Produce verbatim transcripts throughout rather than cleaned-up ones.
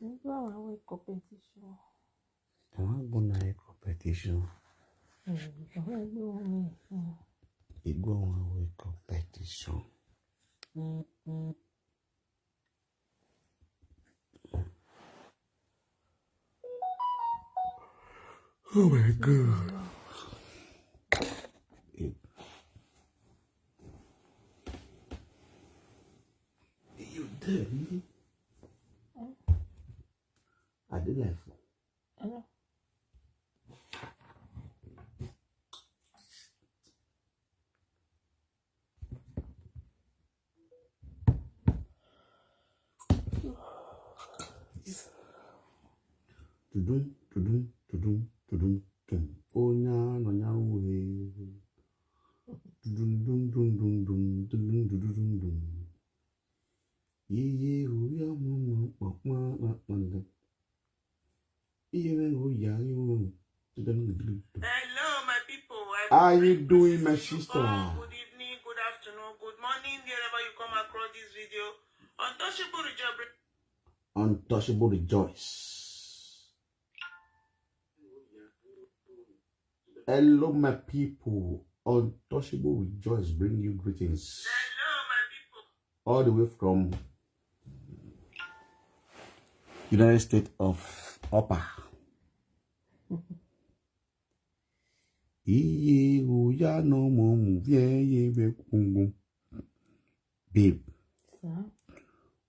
Go and wake competition. I wan go na a competition. Mm, I wan go on. They go and wake competition. Oh my God. You dead? I did life. Tudum, tudum, tudum, tudum, tum. Onya no nya uhe. Tudum, dum, dum, dum, dum, tudum, dudum, dum, dum. Ye, ye, ho, ya, mo, mo, kpa, kpa, kpa, kpa, kpa. Ye, ye, ho, ya, ye, mo, mo. Hello, my people. I How you doing, my sister? Good evening, good afternoon, good morning, wherever you come across this video. Untouchable Rejoice. Untouchable Rejoice. Hello, my people. Untouchable Rejoice bring you greetings. Hello, my people. All the way from United States of Upper. Iye, oya, no more move. Yeah, yeah, yeah, boom, boom. Babe, Sir?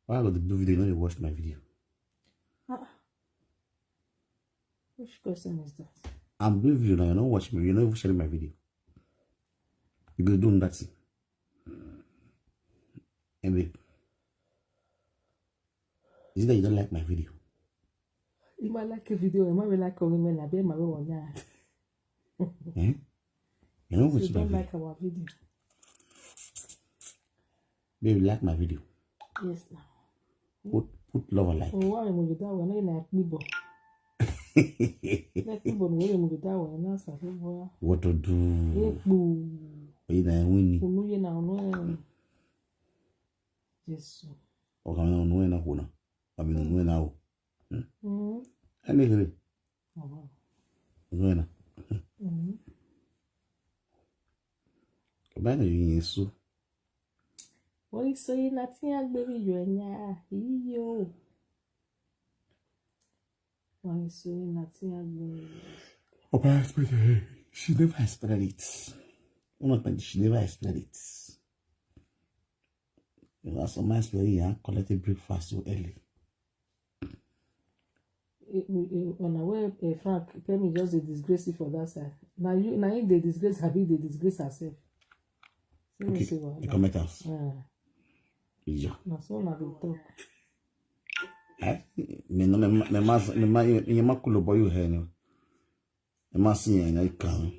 Why I got to do video? You know you watch my video. Ah. Which question is that? I'm doing video now. You know watch me. You know sharing my video. You go do that thing. And babe, is it that you don't like my video? You might like a video. You might like a women. I bet my one. Eh? You know So you what's my don't video? like our video. Babe, you like my video? Yes, now. Put put love and like. Oh, why am I that one? I like people. Like people, where am I that one? That's a people. What to do? Epo. Oye na win. Unu ye na unu. Yes. Okay, na unu na kuna. I mean, unu na o. Mm. Anyway. Oh, wow. Unu na. Mm. Bana yin so. Why so you not here, baby? You are here. Iyo. Why so you not here, baby? Oba expect it. She never expected it. One of them, she never expected it. You know, some expect it, yeah, collect a breakfast so early. Eh, eh, eh, on a way, eh, Frank, tell me just the disgrace for that side. Now you, now you the disgrace, have you the disgrace herself? See me Okay, say what you now. Come at us. Ah. Yeah. Na so na dey talk. Eh? Me no, me ma, me ma, me ma, me ma kulo boy you here no. Me ma see you na come.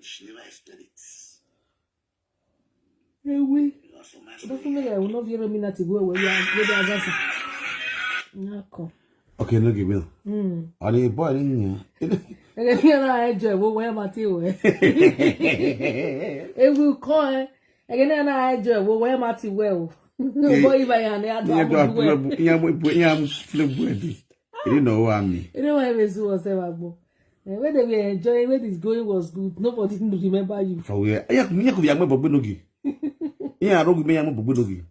She never expected it. Ewe. Don't feel like I will not hear me not go away. Yeah, go there, Agassi. Nyako. Okay, no give me. Hmm. Are you boy in here? Ege ni ana ejo wo we ma ti we. Ewu ko e. Ege ni ana ejo wo we ma ti we o. Bo iba ya ni adu Iya do abu we. Atule bu, iya mu bu, iya mu tule bu edi. You know what I mean? You know why we see what's ever go. Eh, when they were enjoying, when this going was good, nobody remember you. For where? Iya ku, iya ku ya mo bogbe nogi. Iya rogu me ya mo bogbe nogi.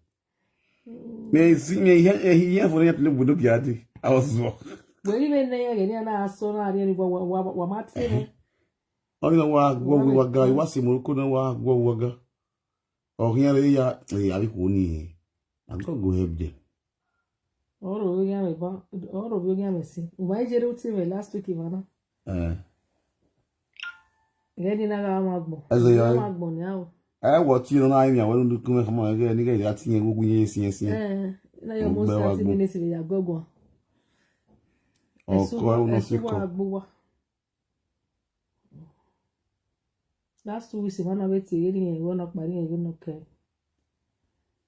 Me si me ya, eh, iya for ya tule bu nogi adi. I was wrong. But even there, again, na so na ni wa wa wa wa ma ti. Eh. Oh, you know what? Wa wa ga, wa si mo ko na wa wa wa ga. Oh, here ya, eh, abi ko ni. I go go help them. Oro we ya me ba, oro we ya me si. Uba ijere uti me last week, Ivana. Eh. Gedi na ga magbo. Eze ya. Magbo ni awo. Eh, what you know, I mean, I want to come from again, nigga, that thing, go, go, yes, yes, yes. Eh, na yo mo Ogbe wa thirty gbo. Minutes we ya gogo. Oh, Esu, ko, I will not esu speak wa up. Agbo wa. Last two weeks, man, I wait till you know, you know, kpari, you know, ke.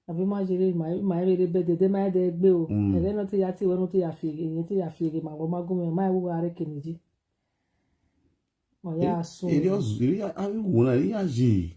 Abi ma jere, ma, ma, ebe de, de, de, ma, de, gbe o. Mm. Ebe no te ya ti, we no te ya fi, ege, te ya fi, ege, ma, wo ma gume, ma, wo are keniji. O ya, so. Ele os, ele a, a, wo na, ele a ji.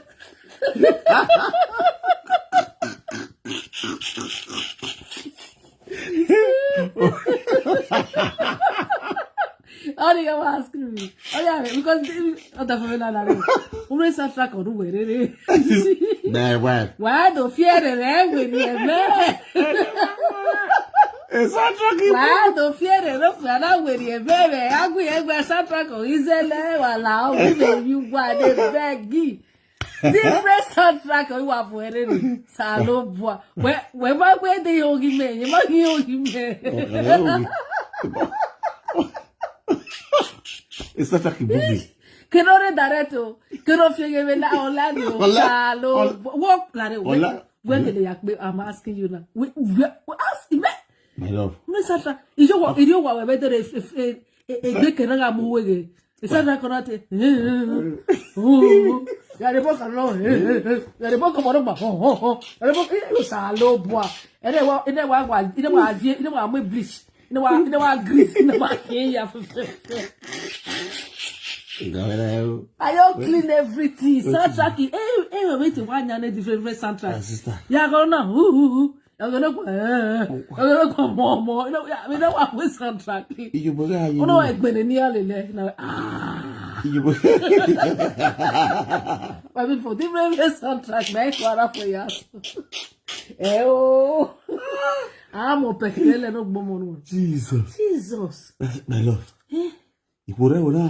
All the girl ask me. Oh yeah, because they other for na na. Ure soundtrack or where? My wife. Why do fear the way with the man? It's not talking. Why do fear the rope and I with the baby? I go egbe soundtrack or is it le wala o me you gwa de begi. Different soundtrack o wa for ere ni. Sa lo bua. We we ma we de yogi me, you ma yogi me. It's not talking booby. Kí ló rí dàrẹ́ tó? Kí ló fi ege mi lá ọ̀la ni o? Ọ̀la, Ta ló ọ̀la, wọ́n láre wọ́n ọ̀la. Where the yak I'm asking you now. We we we ask me. My love. Who is that? Is your what? Is your what? We better if if if they can have more way. Is that correct? Yàrá ìbọn kan lọ. Yàrá ìbọn kan mọ̀rọ̀ mọ̀. Yàrá ìbọn kan yóò sá ló bọ̀. Ẹni wa ẹni wa wa ẹni wa vie ẹni wa mú bleach. Ẹni wa ẹni wa grease ẹni wa kéèyà. Ìgbà wẹ́rẹ́ o. I don clean everything. Soundtrack. Hey, hey, wait, why you need different different soundtrack? My sister. Yeah, go now. Who who who? You're gonna go. You're gonna go more more. You know, yeah, we don't want with soundtrack. Ìjọba ọ̀gá ayé. Oh no, I been in here lele. No, ah. Ìjọba. I mean for different different soundtrack. My quarter for years. Eh oh. I'm a pekelele no gbomo no. Jesus. Jesus. My love. Ìkórè wò náà.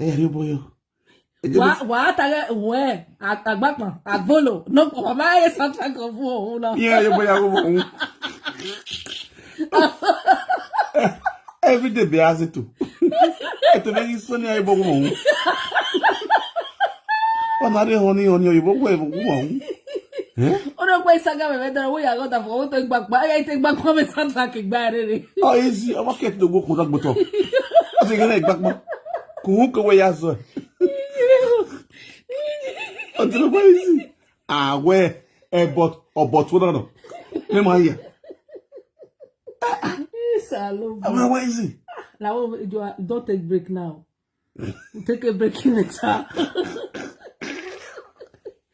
Ẹ yàrá ìbọn yọ. Wa wa tage we agbapon agbolo no ko ma ye soundtrack of o na. Ìyẹn yóò bóyá wọ́n mọ̀ ọ́n. Every day be as it too. Ètò náà yín sọ ní ayé bọ́ wọ́n mọ̀ ọ́n. Amare honey, honey, you go where you go. Eh? Ono kwa isaga me vedo we ya gota fo to gbagba. Ya ite gbagba me santa ke gbare re. Oh, easy. I'm okay to go kuda gboto. I say gonna gbagba. Ku ko we ya so. Until where is he? Ah, where? Eh, but, oh, but what no? Come on here. Salo. Ah, where is he? Now don't take break now. Take a break in the car.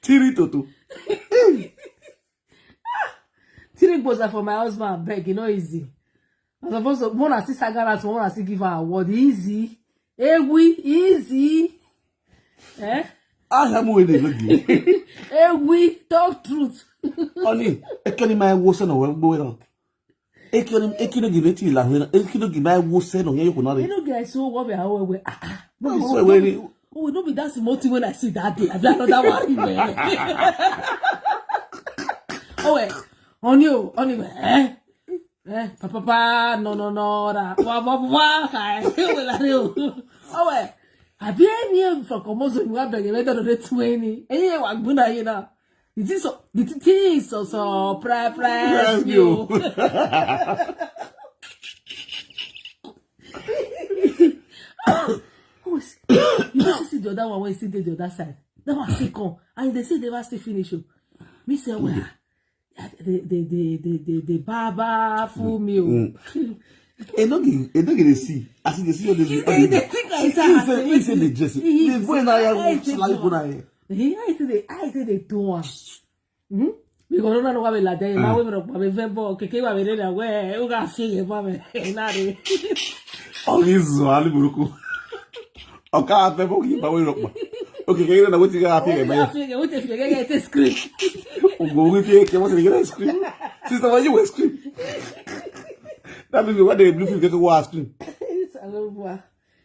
Tiri toto. Three boza for my husband beg, you know easy. I suppose to wanna see Sagara, so wanna see give her award. Easy. Ewi, easy. Eh? I am waiting with you. Ewi, talk truth. Honey, I can't my worsen or well going on. Ekino ekino give it la hena. Ekino give my worsen or you could not. You know, guys, so what we are we ah ah. No, so when Oh, no be that small thing when I see that day. I be another one. Oh, wait. On you, on you, eh? Eh, papa, papa, no, no, no, da. Wa, wa, wa, wa, kai. Wela reo. Oh, wait. Have you any for Komozo? You want to get rid of the twenty? Eh, wa gbuna you know. It is so. It is so. So surprise you. Oh, see, you just see the other one when you see the other side. That one still come. And they say they never still finish you. Me say, well, the the the the the the barber fool me. Oh. E no give, e no give dey see. As e dey see all this, all They this. think like He that. say, he say dey dress. The boy na ya, like go na here. He I say they, I say they do one. Hmm? Because no no no be like that. Ma we no be very boy. Keke wa be na we. U ga see ye ma me. Na re. All this is Ali Buruku. Okay, I feel okay, but we rock. Okay, can you know what you got? I feel What like if you get a screen? Go with you. What you get screen? Sister, why you wear screen? That means what the blue film get to wear screen. It's a little boy.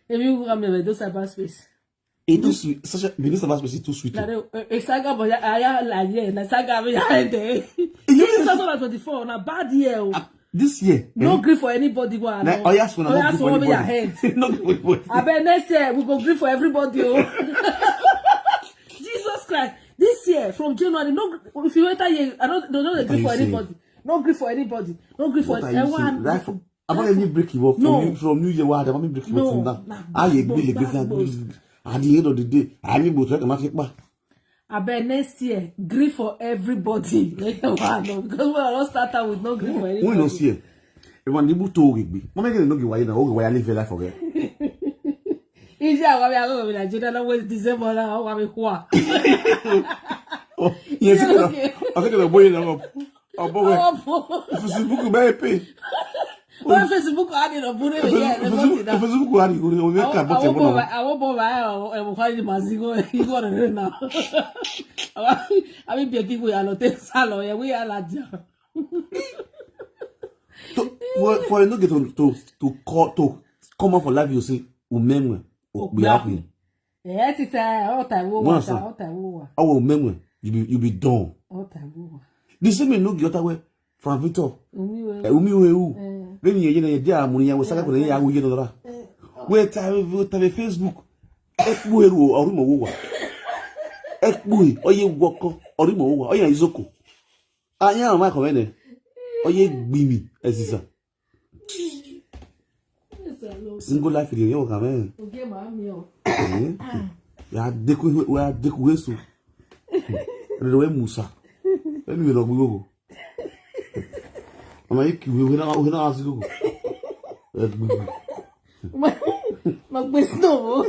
If you come here, do cyberspace. It too sweet. Such a minister of space is too sweet. Na de e saga bo ya ya la ye na saga bo ya ende. This is two thousand twenty-four na bad year o. This year. No eh? Gree for anybody go Na along. Oya Swan Oya no Swan gree over your for head. Anybody. No gree for anybody. Abeg next year we go gree for everybody o. Jesus Christ, this year from January no gree- if you enter here I no no no dey gree you for saying? Anybody. No gree for anybody. No gree for What are you saying? everyone. Right from, I'm not even breaking up from, No. new, from New Year. What? I'm not breaking up No, from that. nah, I agree gbagbo, with the great gbagbo. At the end of the day, I need to check my feet. Abeg next year gree for everybody. Make dem wan know because we don start out with no gree for Who knows anybody. Here? Everyone, you to give me. Mama, you know, you why you know, why you live your life for it. Ije awa mi awa mi Nigeria na wait December na awa mi kwa. Oh, yes, Yeah, sir. Okay. I think the boy, you know, oh, boy, Awa po. Facebook, my pay. Wọ́n Facebook á dènà búrẹ́ mi yẹn ẹ̀ lọ́tì náà. Facebook, why you know, we can't bother Àwọn bọ̀ one. wá àwọn bọ̀ wá ẹ̀wọ̀n kọ́ ní màá sí kó ikú ọ̀rẹ́ rẹ̀ náà. Àwọn àbí bí ẹbí kò yà lọ tẹ́ sá lọ yẹ wíyà lájà. To, for, for you no get to, to, to call, to come out for live, you say, "Umemwe, Okpiapi." Ẹ̀ ti tẹ ọ̀tà ìwó wà Wọ́n ta sàn. ọ̀tà ìwó wà Oh, Umemwe, you be, you be done. ọ̀tà ìwó wà. The same thing, no get away from Victor. Omi wo Eh, Umi Wehu. Then you, you know, you are money, I was second, you are, you know, wait, I will, I will Facebook. Ekpu eru, Orimo Wowa. Ekpu, Oye Woko, Orimo Wowa, Oye Izoko. Anya, my comment. Oye Gbimi, Eziza. Single life in the young man. Oge màá mi o. Eh? Ya deku, ya deku wesu. Ndio we Musa. Emi we no gbugo. Ama iki we we na we na asigo. Eh, gbugo. Mo gbé snow o.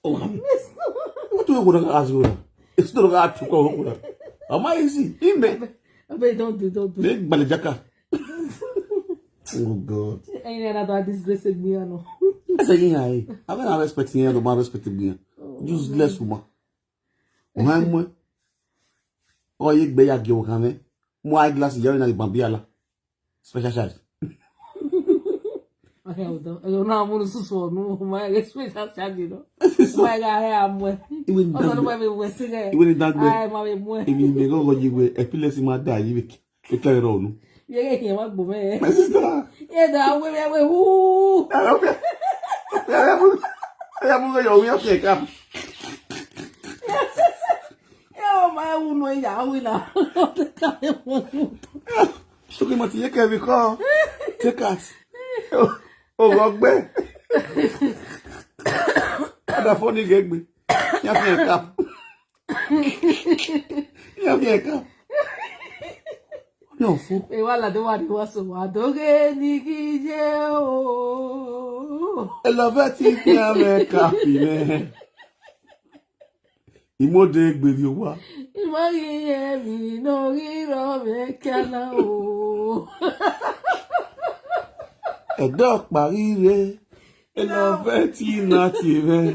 Oh, tu ko na asigo. It's not got to go. Ama isi. Ime. Abeg don't do don't do. Big balejaka. Oh God. Ẹyin ẹ̀rọ àti disgrace gbìyànjú. Ese yin ai. I mean, I respect yin, I respect yin. Useless woman. Why mo? Oh, you be ya ge o kan me. Mo eyeglass ya na bambiala. Special charge. Okay, hold on. Ẹ̀rọ náà mo ní sùsù ọ̀nù. Mo máa ń respect that charge, you know. Mo máa ń ga ẹ̀ àmọ́ ẹ̀. Iwe ni dagbe. Ọ̀sán ló máa ń wẹ̀ sí ẹ̀. Iwe ni dagbe. Ayé máa ń mú ẹ̀. Èmi ni go go yiwe epilepsy ma da yiwe. Ke ka ro nu. Yẹ kí ẹ̀ wá gbọ́ mẹ́. My sister. Yẹ da awé wẹ́ wẹ́ wúú. I don't care. I am I am going your way up here come. Yeah, we now. Sókè mọ̀ ti yé kẹ́mi kọ́. Take out. Oh, ọgbẹ́. Ada fọ́ ní gẹ́gbẹ́. Yá fi ẹ̀ka. Yá fi ẹ̀ka. Ní ọ̀fun. Ewa la de wa de wa so wa doge ni gije o. Ẹ lọ fẹ́ tí fi Amẹ́ríkà pì mẹ́. Ìmọ̀dé gbèrè wa. Imagi emi no riro me kana o. Ẹ̀dọ́ parí re. Ẹ lọ fẹ́ tí iná ti rẹ̀.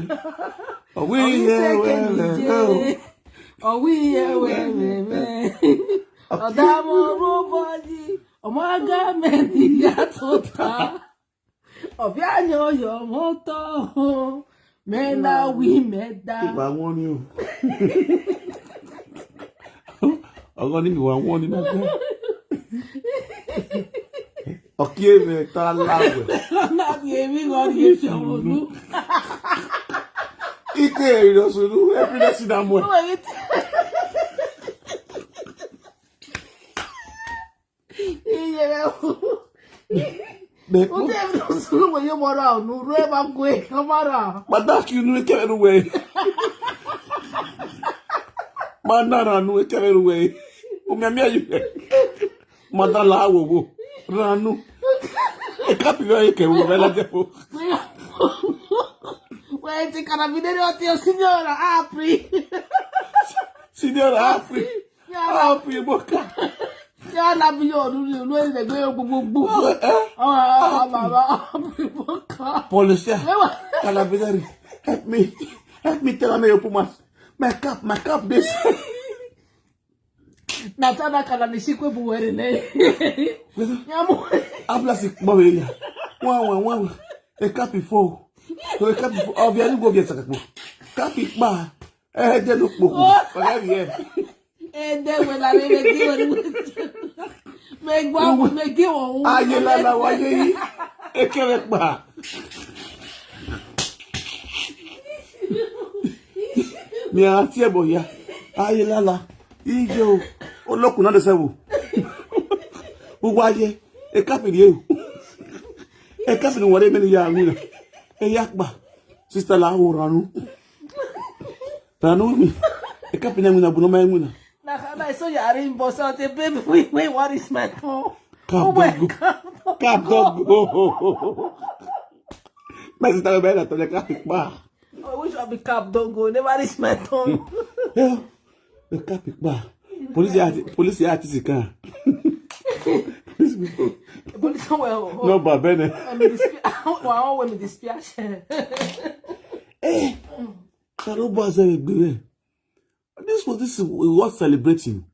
Ọ̀wé yẹ wẹ́rẹ́ rẹ̀ o. Ọ̀wí yẹ wẹ́rẹ́ rẹ̀. Ọ̀dà mo ró bọ́ọ̀lì. Ọmọ aga mẹ́rin yàtọ̀ ta. Ọ̀bí àyàn ọ̀yọ́ mọ́tọ́. Mẹ́la wí mẹ́ta. Ìwà wọn ni o. Ọ̀rọ̀ ní ìwà wọn ni mo gbọ́. Ọ̀kí èmi ta láwẹ̀. Láti èmi kan ní ìṣòro. Ike ìrọ̀sùnú every day sí dàmú ẹ̀. Iye rẹ̀ wò. Bẹ́ẹ̀ Ó tẹ̀ mí lọ sùn wẹ̀ yóò mọ́ra ọ̀nù rẹ̀ bá gbé kán mọ́ra. Pàtàkì inú ike ẹ̀rù wẹ̀. Máa nára nu ike ẹ̀rù wẹ̀. Omi àmì ayé rẹ̀. Máa dá làáwò wò. Ránú. Ẹ̀ka pìlẹ̀ ayé kẹ̀wò rẹ̀ lájẹ́ fún. Wẹ́n ti kàràbí dé ní ọtí ọsí ní ọ̀rọ̀ àpì. Senior Afri. Afri Boka. Yà á lábí yóò ọdún ní olú ẹ̀rẹ́ gbé gbogbogbò. Eh? Ọ̀rọ̀ bàbá àpì bọ́kà. Policia. Mẹ́wàá. Kalabidari. Help me. Help me tell me your pumas. My cap, my cap this. Natana kana ni shikwe buwere ne. Yamu. Abla si kpɔ mi ya. Wa wa wa wa. E kapi fo. So e kapi fo. Obi ani go bi saka kpo. Kapi kpa. Eh, de no kpo. Pagari e. Ede we la le me gi wani. Me gwa me gi won. Aye la la wa ye yi. E kere kpa. Mi ati e boya. Aye la la. Ije o. Olokun na de se wo. Uwa ye. E kapi ni e. E kapi ni wore me ni ya mi na. E ya kpa. Sister la wo ranu. Ranu mi. E kapi na mi na buno ma mi na. Na kana so yari mbo so te baby we we what is my phone? Cap Oh my don't go. God. Cap don't go. My sister be na to the cap pa. I wish I be cap don't go. Never reach my tongue. Yeah. The cap pa. Police ya police ya ti kan. Police people. But somewhere. No ba bene. I'm in the spear. Wow, I'm in the spear. Eh. Karo ba se gbe. This was this is worth celebrating.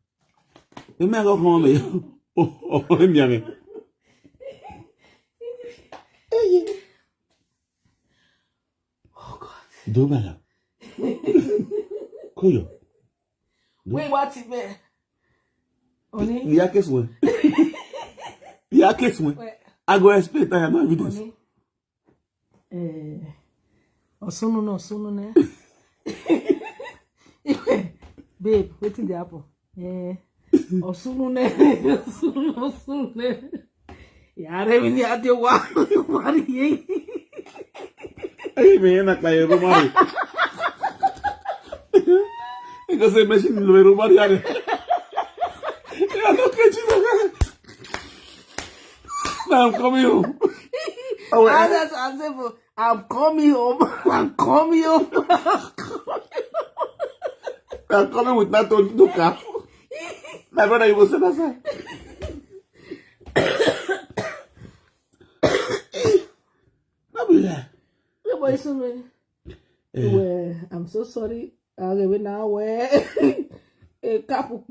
Èmi àgọ́ kan mi. Oh, oh, èmi àmì. Oh God. Dóbàlà. Kóyọ̀. Wait, what is there? Oni. Ìyá case wọn. Ìyá case wọn. Wait, I go explain that I have no evidence. Oni. Eh. Osunu no, Osunu ne. Babe, wetin dey happen? Eh. Osunu ne. Osunu, Osunu ne. Yare mi ni ade wa. Wari ye. Hey, man, not by everybody. Because they mentioned the Romari. Yeah, no catching. Now I'm coming home. Oh, wait. Others are saying, I'm coming home. I'm coming home. I'm coming with that on the car. My brother, you will say that, sir. Not be there. Boy, sorry. Eh. Well, I'm so sorry. I will now wear a cap. With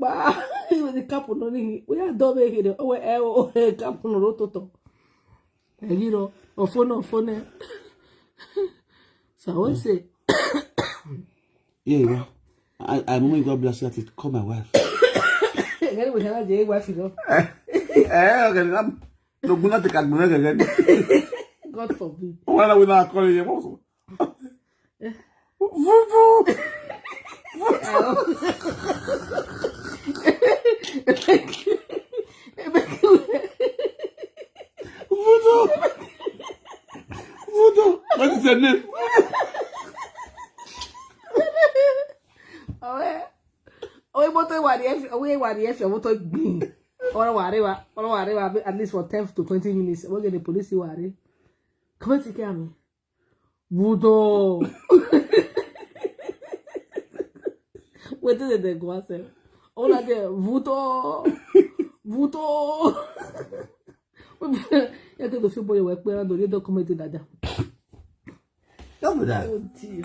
the cap on, we are double here. Oh, eh, oh, eh, cap on rototo. And you know, ofo no, ofo ne. So I will say, Yeah, you know. I, I, mama, you got bless you. Call my wife. Anyway, can I say wife, you know? Eh, okay, I'm no gonna take a good again. God forbid. Why are we not calling you? Vuvu. I don't, Oye, moto wari efi, oye wari efi moto gbin. Ora wari wa, ora wari wa at least for ten to twenty minutes. We get the police wari. Come and take care of me. Budo. Wetin dey dey go sef? Una dey vuto. Vuto. Ya ke do fi boye we pe ando le document dada. Don't do that. Oh dear.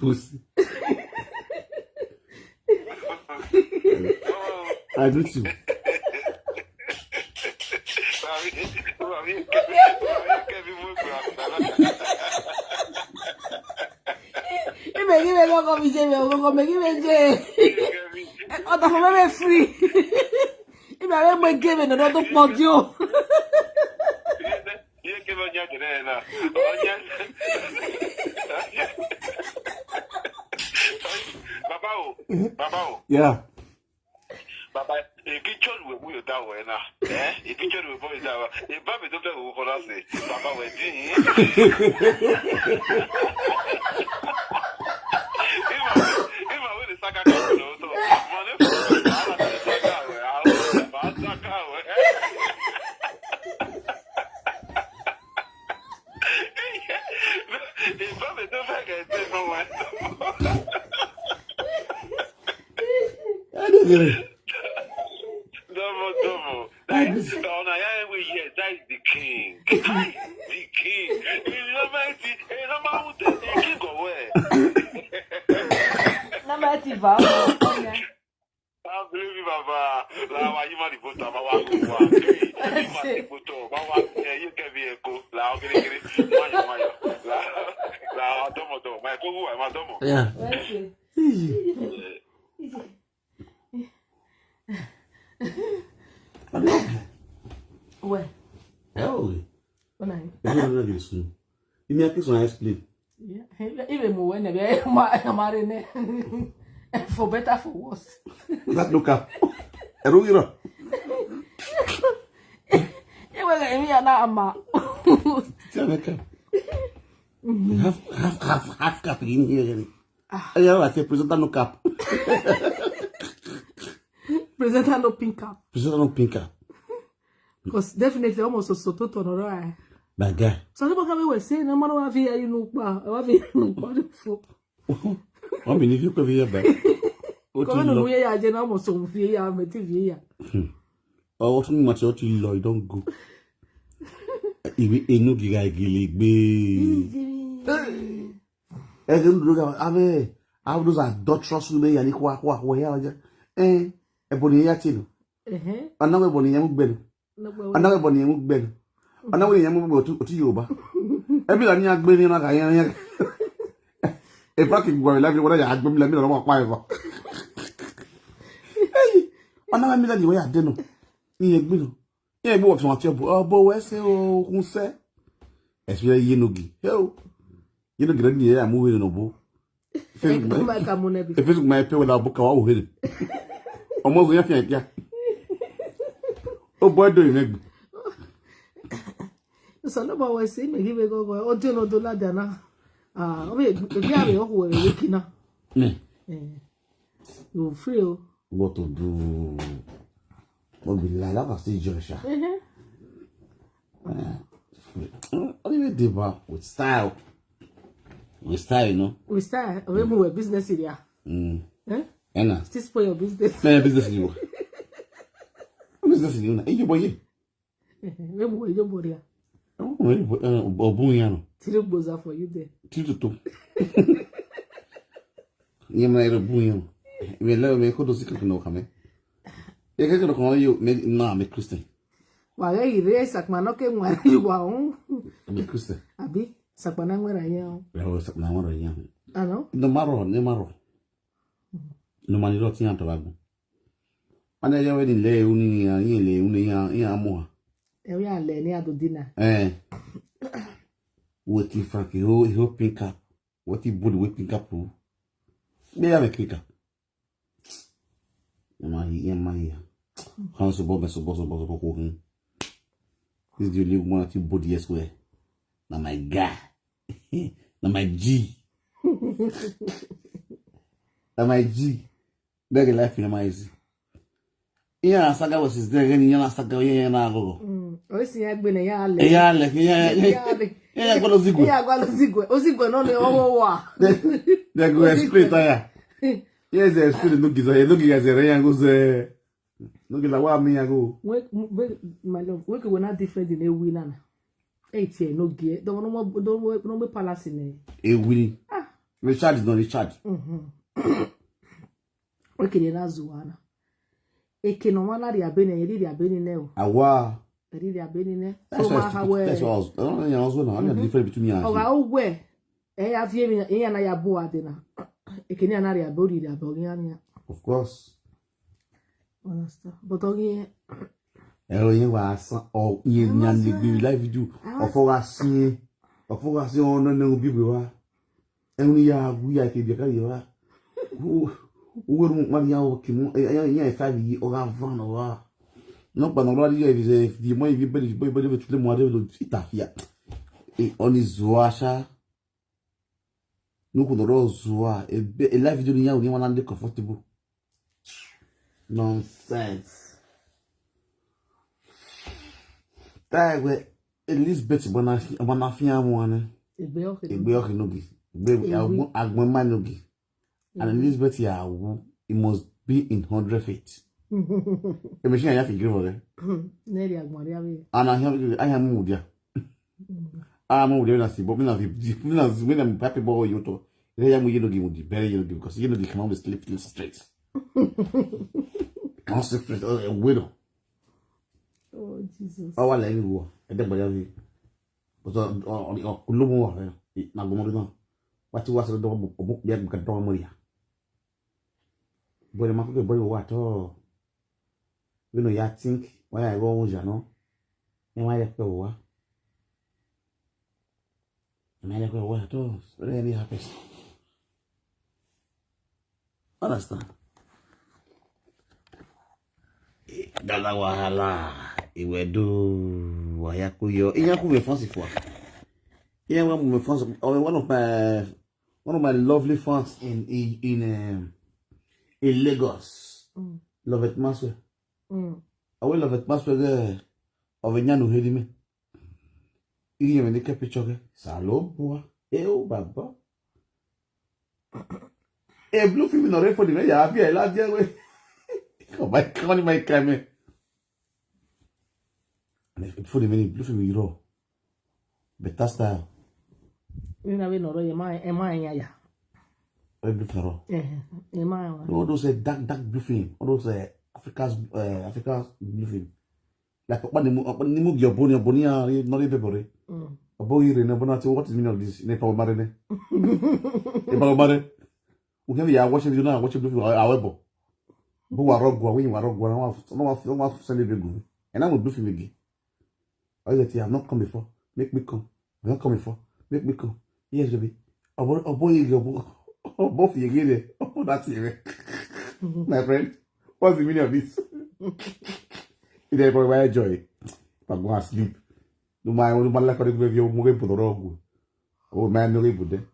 Pussy. I do too. Ime gị mere ọkọ m ije mere ọkụkọ me gị mere je. Ọdọ fún mẹ́mẹ́ free. Ime àwọn ọmọ ike mi nọdọ tó pọ̀ jù. Baba o, baba o. Yeah. Baba, e picture we we da we na. Eh? E picture we boy da we. E ba mi to fe wo ko na se. Baba we din. Ima, ima we ni saka ka no to. Mo ne fo ala ni saka we. Ala ba saka we. E ba mi to fe ke se mo we. I don't get it. Double, double. That is, oh, now, yeah, we, yes, that is the king. That is the king. He's not mighty. He's not mighty. The king of where? Number ti va. Ah, baby, baba. La wa yi ma di bota, ma wa ko wa. Yi ma di bota, ma wa. Eh, you can be a go. La o kiri kiri. Ma yo, ma yo. La, la domo domo. Ma ko wa, ma domo. Yeah. Let's see. Where? Oh, When I I don't know this one. You may have to explain. Yeah, even more when I am married for better for worse. That no cap. I don't get up. Even like me and ama. Tell me cap. Half, half, half, half cap in here. I have a presenter no cap. Presenter no pink cap. Presenter no pink cap. Because definitely almost so so to no right. That guy. So the boy we say no man wa fi you no pa. Wa fi you no pa for. One minute you could be here back. What Come you no love? We ya je na mo so fi ya me ti fi ya. Oh, what much what you love? Don't go. Ibi enu giga gili gbe. Ẹ ṣe ń dúró ká abẹ́ àwọn those adulterous women yà ní kó wá kó wá kó wá yà wá jẹ́. Ẹ ẹ bọ̀ nìyẹn yà tì nù. Eh. Anáwó ẹ bọ̀ nìyẹn mú gbẹ̀nu. No pa. Anáwó ẹ bọ̀ nìyẹn mú gbẹ̀nu. Anáwó ẹ yẹn mú gbẹ̀nu òtún Yorùbá. Ẹ bí lànà agbé ní ọ̀nà kàyẹn yẹn. Ẹ bá kì í gbọ́ mi lábẹ́ wọ́n yà á gbé mi lẹ́mí lọ́wọ́ pa ẹ̀ fọ́. Anáwó ẹ mi lẹ́nu ìwé yà dé nù. Ìyẹn gbé nù. Ìyẹn gbé wọ́n fi wọn ti ọ̀bọ̀ ọ̀bọ̀ wẹ́ ṣe okun sẹ́. Ẹ fi yé nogi. Ẹ o. Yé nogi rẹ ni ẹ yà mú wẹ́rẹ́ nà bó. Ẹ kí ló máa ka mọ nẹbi? Efesu kuma epe wala buka wa ohere. Ọmọ zo ya fi ya. O boy do imegbu. So no ba we say me give go go. O de no do la dana. Ah, o be be ya be o ko we kina. Ne. Eh. You free o. What to do? What be like that was still Joshua. Only with the bar with style. With style, you know. We start. We move a business area. Mm. Eh? Ena. Still spoil your business. Many business you. Business you. Eyi boye. We move your body. Obun ya no. Three goes up for you there. Titutu. Ye ma ero bun yo. Me le me ko do sikri no kame. Ye ke ko ko yo me na me Christian. Wa ga ire sakma no ke mwa yu wa un. Me Christian. Abi sakma na ngwera ya. Ya o sa na woro ya. Ano? No maro, ne maro. No mani ro ti an to bagu. Ana ya we ni le uni ya, ye le uni ya, ya mo. E wi ale ni ado dina. Eh. Wetin Frank, he hold, he hold pink cap. Wetin body wey pink cap o? Me ya me pink cap. Ẹ máa yí, ẹ máa yí ya. Kan so bo be so bo so bo so bo ko hin. This the only one that body yes we. Na my guy. Na my G. Na my G. Beg life in my easy. Iya saga was is there again. Iya saga iya na go. Oisi ya gbe na ya le. Iya le iya. Ya le. Iya go lo zigwe. Ya gwa lo zigwe. Ozigwe no le owo wa. They go explain tire. Yes, they explain no giza. No giza ya go ze. No giza wa mi ya go. Wait, wait, my love. Wait, we're not different in a way, Nana. Eight year no gear. Don't no more, don't no more palace in there. A winning. Richard is not Richard. Eke na zuwa na. Eke no wana ri abene, ri ri abene ne o. Awa. Ri ri abene ne. That's So why ma I ha speak- that's we. why I was. I don't know. I was going. I'm not different between me and Oga you. Ogwe. E ya vie mi e ya na ya bo adena. Eke ni ana ri abo ri ri abo ri ana. Of course. Understand? But ogi Ẹ̀rọ yẹn wà á san ọ iye ní alẹ́gbẹ̀rún live video. Ọ̀fọ̀ wá sí ẹ. Ọ̀fọ̀ wá sí ọ̀nà náà bí wá. Ẹ̀rù ni yà á wú yà kébi ẹ̀ka yìí wá. Owó ẹ̀rù mọ̀ ní yà ó kì mú ẹ̀yà ẹ̀fà yìí ọ̀rá van ọ̀rá. Nọ́pà náà lọ́wọ́ yẹ ìfẹ́ fi mọ́ ìfẹ́ bẹ́ẹ̀ ni bẹ́ẹ̀ bẹ́ẹ̀ tún lé mọ́ adé lọ ìtàfíà. Ọ̀nì zuwa ṣá. Nukwu nọrọ zuwa ebe a live video ya onye nwana ndị comfortable. Nonsense. Taigwe Elizabeth gbanafi amụanị Egbe ọkụ. Egbe ọkụ n'oge. Egbe agbụ- agbụma n'oge. And Elizabeth ya awụ, it must be in hundred feet. Emechi ya fi gịrị wọrị. Neri agbari awe. And ahịa ahịa m ụdị a. Ahịa m ụdị na si bụ na vi na na papi bụ oyi ụtọ. Ihe ya mụ ihe n'oge mụ dị bere ihe n'oge because ihe n'oge come on sleep straight. Come on sleep straight. Oh, widow. Oh Jesus. Ọwa la ewu. Ede gbara ya. Ọzọ ọkụlụ mụ wa na gụmọdụ na. Wati wa sịrị dọọ bụ bụ ya gbaka dọọ mụ ya. Bọrọ ma kụkọ bọrọ wa tọọ. Wino ya think wa ya go ụzọ no. Ẹ wá yẹ pé wá. Ẹ má yẹ pé wá tọọ. Really happens. Understand? Dada wahala iwedo wayakuyo inyakume fancy fwa. Yeah, one of my fans, uh, one of my one of my lovely fans in in in, um, in Lagos. Mm. Love it, Maswe. Mm. I will love it, Maswe. There of a nyanu hedi me. Iye me ke picture ke. Salo bua. Eh, oh, baba. Eh, blue film no re for the me ya fi la dia we. Come my come my crime. And if for the many blue film you raw. Better style. Ina we nọrọ ye ma e ma ya ya. Every blue film raw. Eh, e ma wa. All those uh, dark dark blue film. All those uh, Africa's uh, Africa's blue film. Like ọkpa nimu ọkpa nimu gi ọbụni ọbụni ya ri nọrọ ebe bọrị. Mm. Ọbụghị ire na ọbụna ti what is meaning of this? Ne pa mare ne. Ne pa mare. Uhe ya watch video na watch blue film awebo. Bụ wa rọgwa we wa rọgwa na wa na wa na wa send ebe gu. And I'm a blue film again. I said, "I'm not come before. Make me come. I'm not come before. Make me come." Yes, baby. Ọbụ ọbụ ige ọbụ ọbụ fi ege de. Ọbụ that ire. My friend, what's the meaning of this? Ide boy why joy. If I go and sleep. No my no my like the baby mo ge put rogu. Oh man, no ge put there.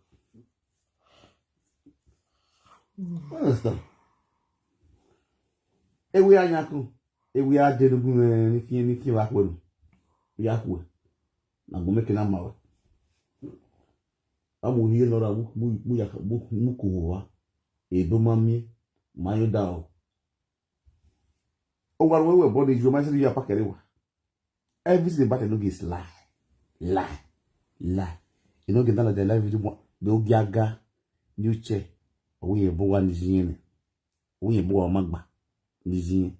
Understand? Ewe anyaku. Ewe ade no gun ni fi ni fi wa ko. Ya ku. Na go make na mawe. Amu hie nọrọ mu mu mu ya mu mu ku wa. Edo mami. Mayo da o. O wa we we body you ma se ya pakere wa. Everything about Enugu is lie. Lie. Lie. You know get that like the live video mo do gaga new chair. Owo ye bo wa ni yin. Owo ye bo wa magba ni yin.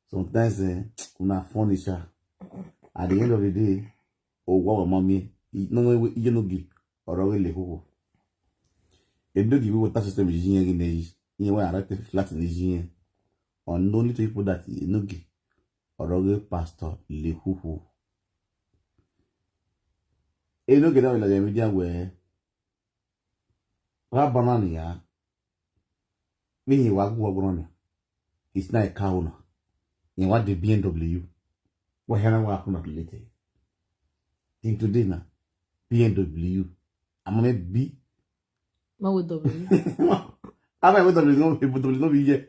Sometimes eh una funny sha. At the end of the day, o wa wa mami. No no you no gi. Ọ̀rọ̀ rẹ̀ lè kókò. Ebi ló di wíwo tá system yìí yẹn gẹ́gẹ́ yìí. Ìyẹn wọ́n àrà tẹ flat ní yìí yẹn. Ọ̀nà only to people that enogi. Ọ̀rọ̀ rẹ̀ pastor lè kókò. Enogi náà ìlànà ìwé díẹ̀ wẹ̀. Wọ́n á bọ́nà nìyà. Bí yìí wàá gbọ́ gbọ́nà nìyà. It's not a car owner. Yẹn wá di B M W. Wọ́n yẹn náà wà á kùnà létè. Till today na. B M W. Ama me B. Ma we W. Ama we W no, we W no be here.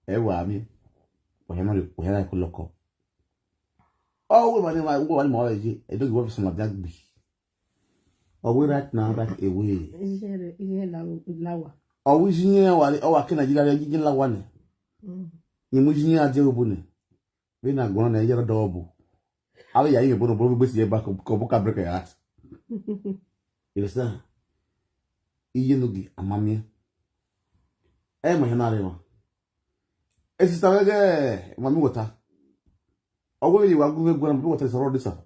E wa mi. Wa na, wa na ko loko. Oh, we ma ni ma, we wa ni ma wa ye. E do go fi sama that be. Oh, we right now, right away. Iye re, iye la lawa. Oh, we jinya wa, oh, wa ke Nigeria, jinya lawa ne. Mm. Ni mu jinya je obu ne. We na gona na yara double. Awe ya ye bono bono besi ye ba ko ko ka break ya. You understand? Iye no gi amamie. E ma yana re ma. E sister we ge mami wota. Owo ni wa gu we gona bi wota so ro disa.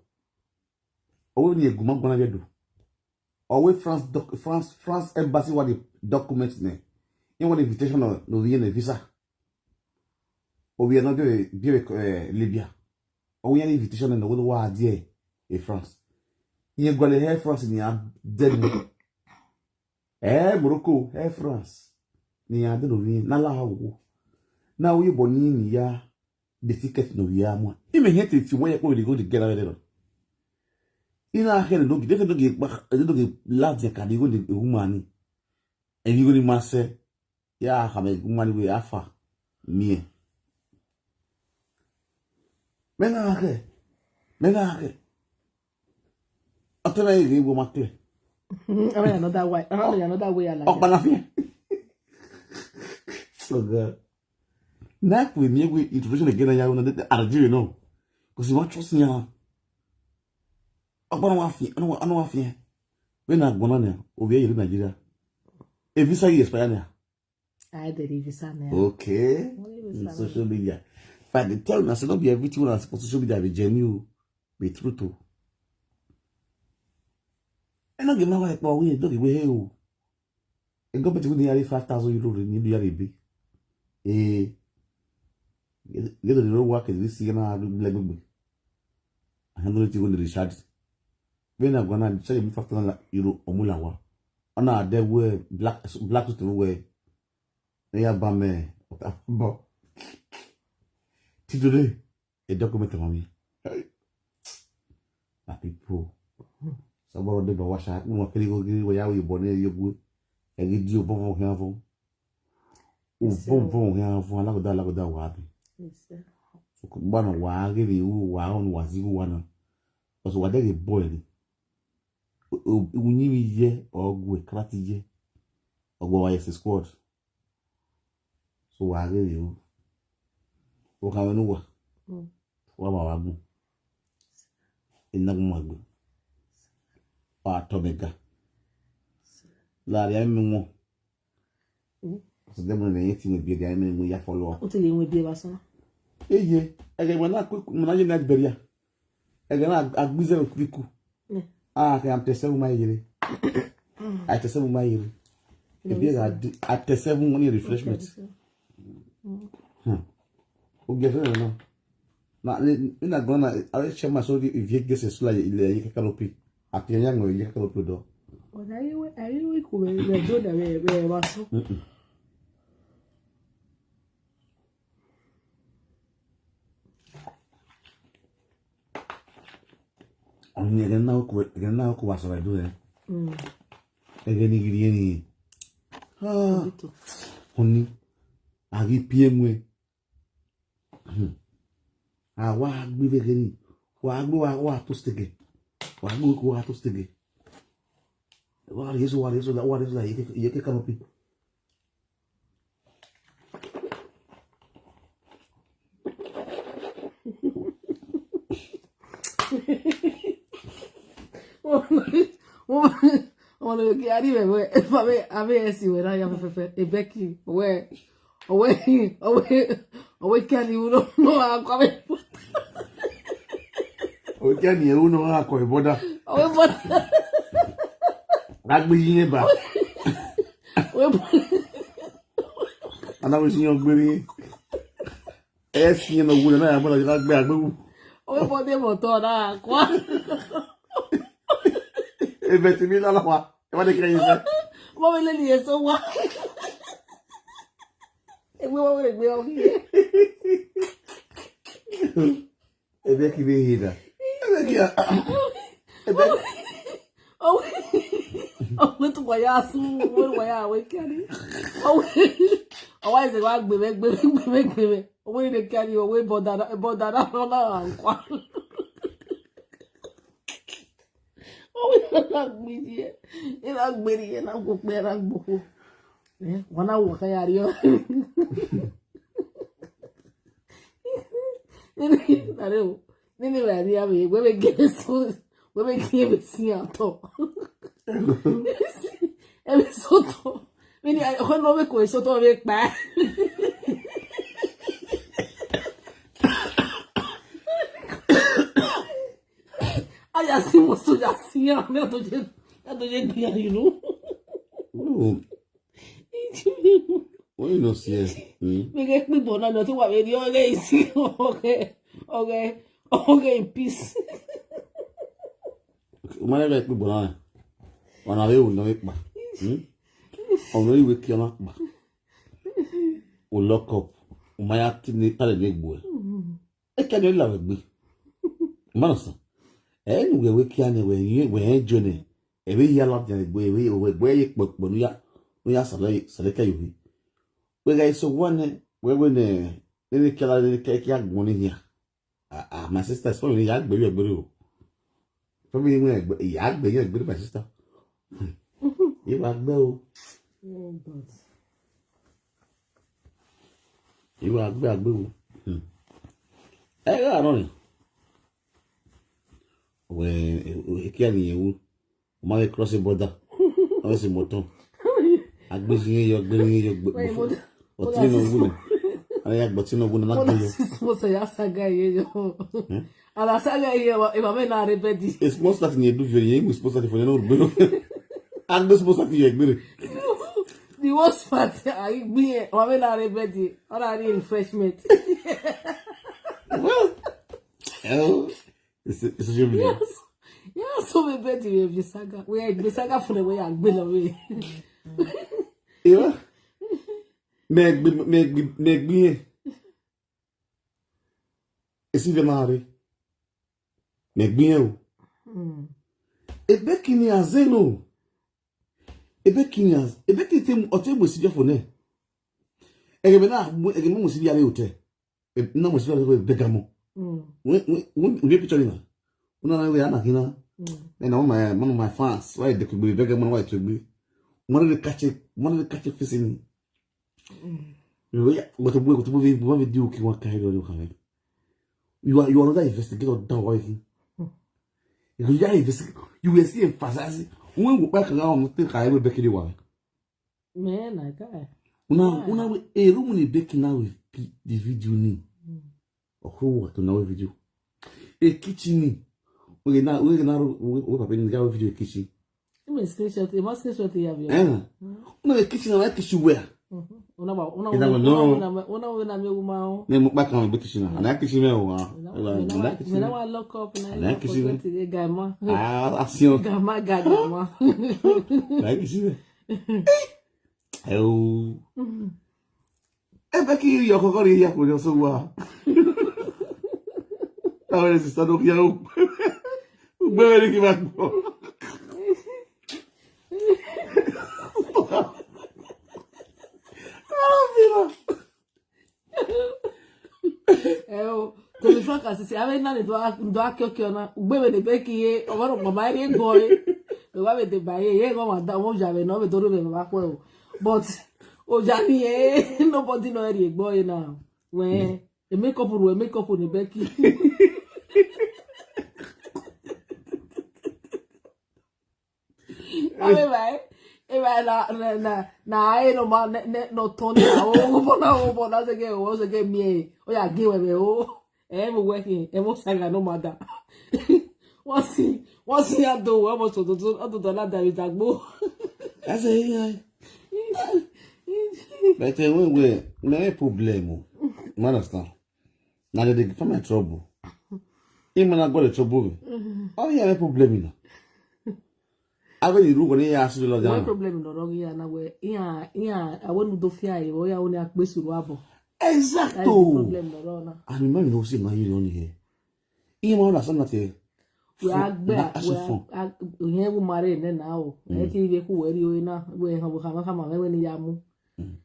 Owo ni eguma gona we do. Owe France doc, France France embassy wa the document ne. Yen wa the invitation no, no yen the visa. Owe no be be eh, Libya. Owe yen invitation no go wa there in France. Yen go le Air France ni a de no. Eh, Morocco, Air France. Ni a de no yen na la ha wo. Na wo bo ni ni ya the ticket no ya mo. Ime he te ti wo ye ko de go de get away there. Ina he no gi de no gi ba de no gi la de ka de go de woman ni. E ni go ni ma se. Ya ha me woman we afa. Mi. Me na he. Me na he. Atena ye go ma kle. Another way. Another way. Okpana fi. So good. Na ku mi we introduction again ya una de argue no. Ko si wa trust ya. Okpana wa fi, ano wa fi. We na gona ne, obi ye Nigeria. E visa ye expire ne. I did visa ne. Okay. Only visa. Social media. But they tell us not be everything on social media be genuine, be true too. E no gi ma wa pa we, no gi we he o. E go pete ni yari five thousand euro ni du yari bi. Eh. Get the road work is this year na du le gbegbe. I handle it go the recharge. When I gonna charge me five thousand euro omulawa. Ona de we black black suit we. Ya ba me. Bo. Ti today e document mami. Hey. Na people. Saboro de ba washa, mo kiri go giri wa ya we bo ne yo gu. E gi di o bo bo han fo. O bo bo han fo, ala go da, ala go da wa bi. So ko ba na wa ge bi u wa on wa zi wa na. O so wa de ge boy ni. O ni mi ye o gu e krati ye. O go wa yes squad. So wa ge yo. O ka no wa. Wa ma wa gu. Ina gu ma gu. Wa to me ga. La ya mi mo. So de mo ne ti mo bi ga mi mo ya follow. O ti le mo bi ba so. Eye, ege mo na ku mo na ye na beria. Ege na agbize o ku. Ah, ke am te se mo yere. I te se mo yere. Ebi ga di I te se mo ni refreshment. Hmm. O ge fe no. Na ina gona I share my story if you get a sula ile ye kalopi. Ati ya ngo ye kalopi do. Ona iwe, iwe ku be be do da be be ba so. Oni ege na ko ege na ko wa so do eh. Mm. Ege ni giri ni. Ah. Ito. Oni agi pie mwe. Hmm. Ah, wa gbe be giri. Wa gbe wa wa to stege. Wa gbe ko wa to stege. Wa yeso wa yeso wa yeso ye ke kalopi. Wọn lè kí adìbẹ̀ bẹ́ẹ̀ ẹ fà bẹ́ẹ̀ abẹ́ ẹ̀ sì wẹ̀ náà yà fẹ́fẹ́ ẹ bẹ́ẹ̀ kì wẹ́ ọ̀wẹ́ ọ̀wẹ́ ọ̀wẹ́ kí a ní wúlò mọ́ akọ́ bẹ́ẹ̀. O ke ni e uno a ko e boda. Ọ̀wẹ́ bọ́dà Agbe yin ba. ọ̀wẹ́ bọ́dà. Ana we sin ogbere. E sin no wule na ya boda ka gbe agbe wu. Ọ̀wẹ́ bọ́dà mọ̀ tọ́ náà kọ́. E be ti mi la la wa. E wa de ke yin se. Mọ́ mi lé ní èso wá. Ewé wọ́n wẹ̀rẹ̀ gbé ọmọ yẹn. E be ki be hida. E be ki a. E be Oh, oh, wait, why you ask me? Wait, why you wait, Kenny? Oh, oh, why is it like baby, baby, baby, baby? Oh, wait, they carry you away, but that, but that, no, no, no. Oh, wait, like me, yeah. You like me, yeah, like go, yeah, like go. Yeah, when I walk, I are you. Nini, nini, nini, nini, nini, we, we give it so, we, we give it see at all. Every so to. Mini, I don't know, we go so to, we back. I just see what so just see, I don't just, I don't just, you know. Oh, what you know, see? Hmm? We get people now, nothing what we do, okay, see, okay, okay, okay, in peace. Mara ga ikpe gbona. Wana we una we pa. Hmm? Ono iwe ki ona pa. O lock up. O maya ti ni tale ni gbo. E ka ni la we gbe. Mara sa. Anyway, we ki ani we yin we en jone. E we ya la ti gbo, e we we gbo ye popo nu ya. Nu ya sale sale ka yo. We ga so one we we ne. Ni kala ni ke ki agbon ni here. Ah, ah, my sister, it's probably ya gbe you gbe o. Probably you gbe ya gbe you gbe, my sister. You are gbe o. Oh, God. You are gbe agbe o. Hmm. Eh, I don't know. When you can you, you might cross the border. I was in motor. Agbe yin yo, gbe yin yo, gbe. Wait, hold on. But you know, woman. I ya but you know, woman, not Hold on, you. Sis, what's a ya saga here, yo? And I saga here, if I may not ready. It's most that you do very, you supposed to for no. And this most that you agree. The worst part, I be here, if I may not ready. All I need refreshment. Well, oh, it's it's your video. Yes. Yeah, so we bet you if you saga. We are the saga for the way I will away. Yeah. Meg, meg, meg, me. Esi ve mare. Meg bien o. Ebe kini azeno. Ebe kini az. Ebe kini tem ote mo si jafo ne. Ege be na mo ege mo si ya le ote. E na mo si ya le be gamo. We we we picture na. Una na we ana kina. And all my one of my fans, why they could be beggar man, why to be. One of the catch it, one of the catch it facing. You know, yeah, but the boy, but the boy, what we do, okay, what kind of you have? You are you are not investigator down why you. You are investig. You will see a fantasy. When we back around, think I will back you one. Man, I got. Una una we a room ni back now with the video ni. Oho, what na we video. A kitchen ni. We na we na we papa ni ga we video kitchen. You may screenshot, you must screenshot you have your. Eh. No, a kitchen na kitchen where. Una ba una You never know. Una una una me woman. Ne mo back on kitchen na. Na kitchen me o. Me na wa lock up na. Na kitchen. Gama. Ah, action. Gama gama. Na kitchen. Eh o. Ebe ki yo kokori ya ko so wa. Awe sister no ya o. Gbere ki ma gbo. Eh o. To be frank, as I say, I mean, na do do akokyo na. Ugbe we de be ki ye. Owo ro mama re go e. Lo wa be de ba ye. Ye go wa da wo ja we no be do ro be ba ko e o. But o ja ni e. Nobody no eri egbo e na. We e make up ru e make up ni be ki. Awe bai. E bai na na na na e no ma ne ne no ton na o bo na o bo na se ke o se ke mi e. O ya gi we we o. E mo we ki e mo saga no mada. Wọ́n sì wọ́n sì ado wọ́n mo so to to to to la da mi dagbo. That's a yeah. But uh, we we no problem. You understand? Now they dey find my trouble. Him na go the trouble. Oh yeah, no problem na. Ave ni rugo ni ya su lo Wọ́n jana. Problem no wrong here na we. Iya iya awe nu do fia e o ya o ni akpe suru abo. That's the Exacto. Problem no wrong na. And remember you know see my you on here. Him understand that eh. We Fun- agbe na actually fun. Onye bụ mara ene na o. Eti ibe ku weri o na we ha ha ha ma we ni ya mu. Mm.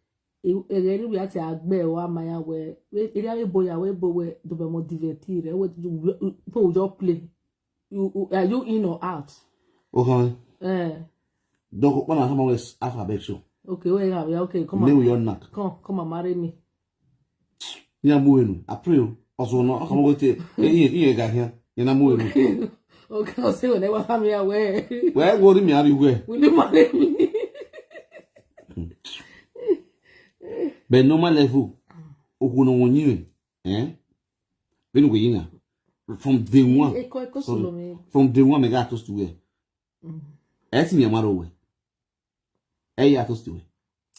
Ege ni we ati agbe wa ma ya we. We eri abe boya we bo we do be mo divertir. We po just play. You you- are you in or out? Okay. Eh. Donc, on a vraiment alphabet show. Okay, we have okay. Come Me on. We are not. Come come and marry me. Ya mu enu. April. Also no, come go te. Iye iye ga here. Ya na mu enu. Okay, I'll say whenever I'm here. Where Where go mi ari we. Will you marry me? But normal level. Okuno wonyi. Eh? Benu we yina. From day one. Eko eko Sorry. Solo me. From day one, me got close to where. Mm. Eti mi amaro we. Eh, ya close to where.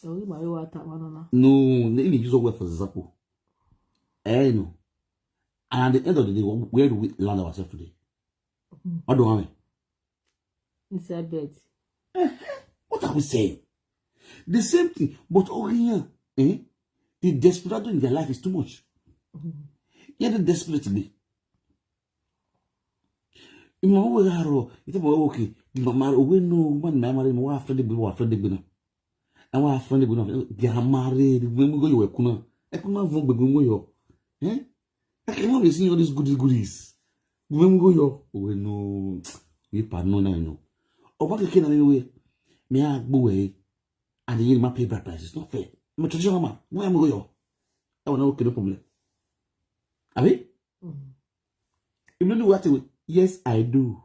Oh, you my wa ta one na. No, let me use a word for example. Eh, no. And at the end of the day, where do we land ourselves today? Mm. What do I mean? Inside bed. What are we saying? The same thing, but over here, eh? The desperado in their life is too much. Mm. Yeah, they desperately. Ìmọ̀ owó ẹ̀rọ ìtọ́pọ̀ owó kì í màmá owó inú woman mi àmàlẹ́ mi wá fẹ́ dégbé wá fẹ́ dégbé náà. Àwọn afẹ́ dégbé náà bí a máa rí gbogbo ẹ̀mí yóò ẹ̀kú náà ẹ̀kú náà fún gbogbo ẹ̀mí yọ. Ẹ́ I cannot be seeing all these goodies goodies. Gbogbo ẹ̀mí yọ owó inú yìí pa nù náà nù. Ọba kékeré náà ni wíwé mi á gbó ẹ̀ and the year ma pay bride price, it's not fair. I'm a traditional man. Why am I going? That one okay, no problem. Abi? Mm. You know what? Yes, I do.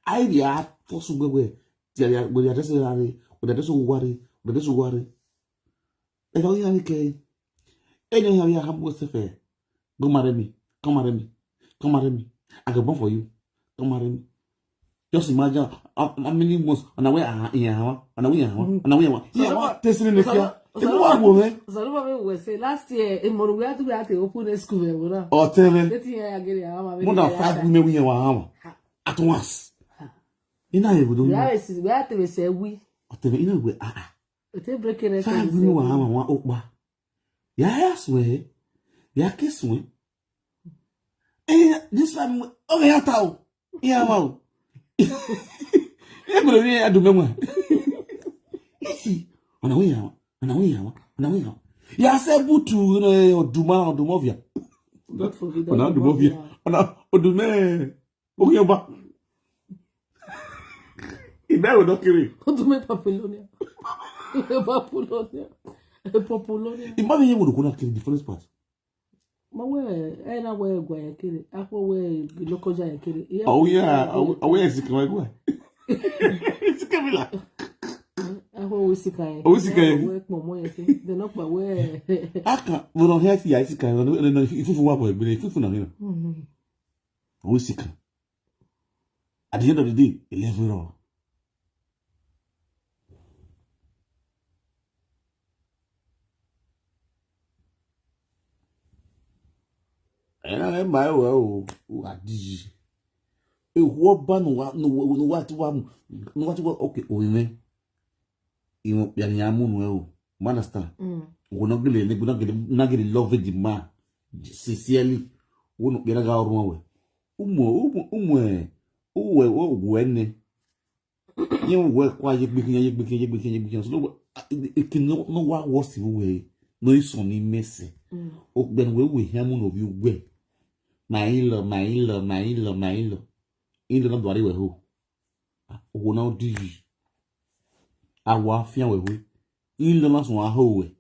I dey act for some way. They are they are just worry. They are just worry. They are just worry. Like how you are okay. Anyhow, you have what's fair. Go marry me. Come marry me. Come marry me. I go born for you. Come marry me. Just imagine how, how many months on the way in Hawa, on the way in Hawa, on the way in Hawa. Yeah, what? Testing in the car. If you want woman. So no we say last year in Moru we had to we had to open a school we were. Or tell me. That year I get it. More than five women we in Hawa at once. You know you do. Yes, we had to say we. Or tell me, you know we ah ah. It's a breaking record. Five women were Hawa one okpa. Yeah, yes we. Yeah, kiss we. Eh, this one okay, ya tao. Yeah, wow. Yeah, but we are doing one. Isi. On the way out. On the way out. On the way out. Yeah, I said butu, you know, oduma, odumovia. God forbid. On the odumovia. On the odume. Okay, but. Ìbẹ̀rù ló kiri. Odume Papillonia. Papillonia. Papillonia. Ìbá mi yẹ wò lóko náà kiri the first part. Ma we eh na we gwa ya kiri. Akwa we lokoja ya kiri. Oh yeah, awo esi kan wegwa. Esi kan mi la. Akwa we sika ya. Oh, sika ya. We pomo ya kiri. De no pa we. Aka, mo no he ti ya sika, no no ifufu wa boy, bele ifufu na mi. Mhm. Awo sika. At the end of the day, eleven round. Ena le ma ewe o o adiji. E wo ba no wa no wa no wa ti wa mu no wa ti wa okay o ime. Imo ya ni amu no e o. You understand? Mm. We not gonna we not gonna not gonna love the man sincerely. We not gonna go wrong way. Umo umo umo e uwe uwe ne. Yẹn wọ ẹkọ ayé gbẹkẹ yẹn gbẹkẹ yẹn gbẹkẹ yẹn gbẹkẹ yẹn so eke no no wa wọ si wẹ no isan ni mẹsẹ. Mm. Ọgbẹni wẹ wẹ hẹn mu no bi wẹ. My in-law, my in-law, my in-law, my in-law. In-law náà dùn àríwẹ̀ hó. Owó náà dì yìí. Àwọ̀ àfihàn wẹ̀ wẹ̀. In-law náà sùn wá hó wẹ̀.